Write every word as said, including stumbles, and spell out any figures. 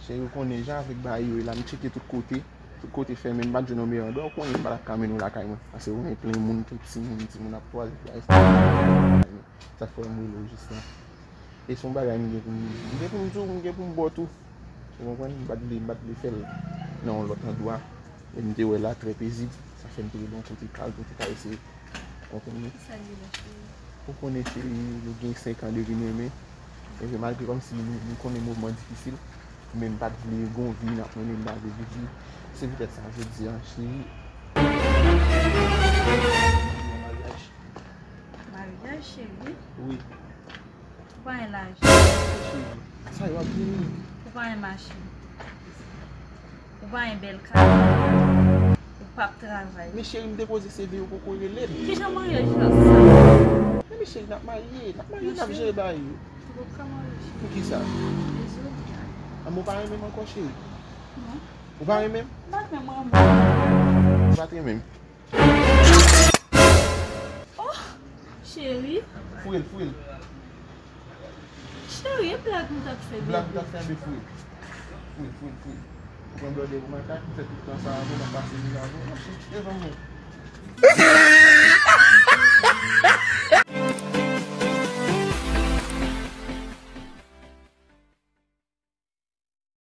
Cheri, ou konnen jan avèk bagay yo ye la, m tcheke tout kote. Tout kote fèmen, m pa t jwenn yon meyè andwa. Ou konnen m pa t ap ka mennen w lakay mwen. Paske ou konnen plen moun, tout timoun, timoun ap kwaze bagay sa. Sa k fè m rele w jis la. E se yon bagay m gen pou m, m gen pou m di w, m gen pou m ba w tou. Ou konprann? M pa t vle, m pa t vle fè l nan yon lòt andwa. E m te wè la trè pezib. Sa fè m te rele yon kote kalm pou te ka eseye konprann mwen. Kisa l ye la, cheri? Ou konnen, cheri, nou gen senk an depi nou renmen. Epi malgre kòmsi nou, nou konnen moman difisil, men m pa t vle gen yon vi n ap mennen m pa vle viv li. Se poutèt sa, jodi a, cheri. Maryaj. Maryaj, cheri? Wi. Ou pa gen lajan. Cheri, sa yo ap vini. Ou pa gen machin. Ou pa gen bèl kay. Ou p ap travay. Men cheri, m depoze C V, yo poko rele m. Kijan maryaj la sa? Men cheri, n ap marye, n ap marye, n ap jere bagay yo. Ou p ap ka marye, cheri. Poukisa? Dezole. Anben, ou pa renmen m ankò, cheri? Non. Ou pa renmen m? M pa t renmen w. Ou pa t renmen m? Oh, cheri. Fouye l, fouye l. Cheri, e blag m t ap fè, bebe. Blag m t ap fè, bebe, fouye l. Fouye l, fouye l, fouye l. Ou pran blòdè pou makak, ou fè tout tan sa avè l, w ap pase li avè l. Mache, devan mwen.